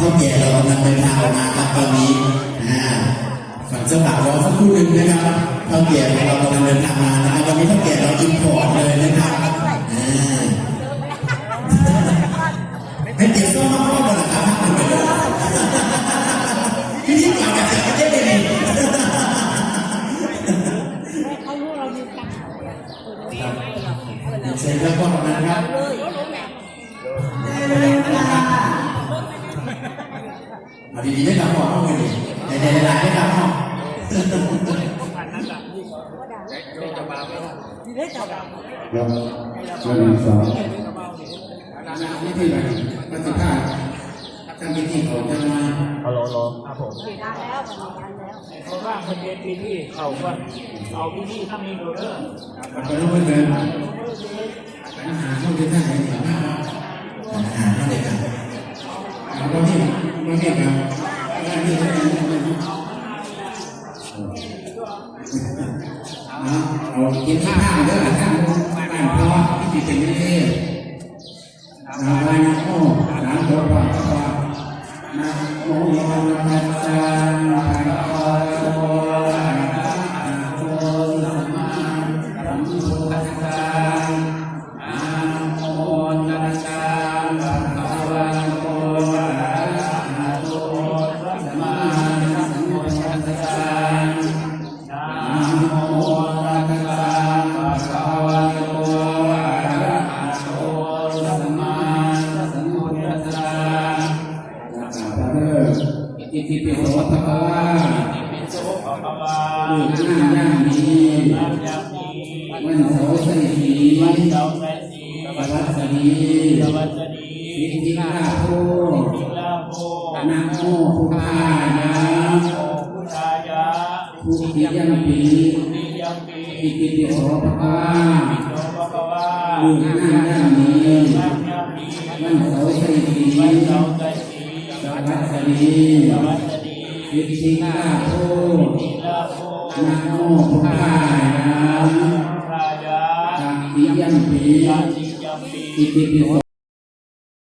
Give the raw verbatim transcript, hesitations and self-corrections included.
เท่าแก่เรากำลังเดินทางออกมาครับตอนนี้ อ่า ฝั่งเจ้าบ่าวรอสักครู่หนึ่งนะครับ เท่าแก่ของเรากำลังเดินทางมานะครับ วันนี้เท่าแก่เราอิมพอร์ตเลยนะครับ อ่า ให้เกียรติส้มมากๆเลยนะครับ พิธีกรกับเสียงไม่ได้เลย ครับ เชิญครับพ่อนะครับ ได้เลยค่ะ เอาดีๆได้ครับพ่อ เอาไงดี ได้ๆได้ๆได้ครับพ่อ ครับ หนึ่ง สอง นี่ที่ไหน ก็สิบห้า ท่านที่นี่เขาจะมา ฮัลโหล ฮัลโหล ครับผม เพราะว่าคนเรียนปีที่เขาก็เอาพี่ที่ถ้ามีโดเดอร์ ไปรู้ไม่เป็น ปัญหาเขาจะได้ไหนมาก ปัญหาเขาเลยครับ เอาบ่มี บ่มีครับ อันนี้ก็เป็น เนาะ เอากินข้าวเด้อ ท่านบ้านพ่อที่เป็นเทพ นะโม สามจบว่า นะโมตัสสะ ภะคะวะโต อะระหะโต สัมมาสัมพุทธัสสะ นะโมตัสสะ ภะคะวะโต อะระหะโต สัมมาสัมพุทธัสสะ นะโมตัสสะ ภะคะวะโต อะระหะโต สัมมาสัมพุทธัสสะ นะโมตัสสะ อิติปิโส ภะคะวะ ลูกนางย่างดี วันเสาร์ใส่สี สวัสดี สิทธิลาโภ นะโมพุทธายะ พุทธิยัมปี อิติปิโส ภะคะวะ ลูกนางย่างดี วันเสาร์ใส่สี สวัสดี สิทธิลาโภ นะโมพุทธายะ ตติยัมปี อิติปิโส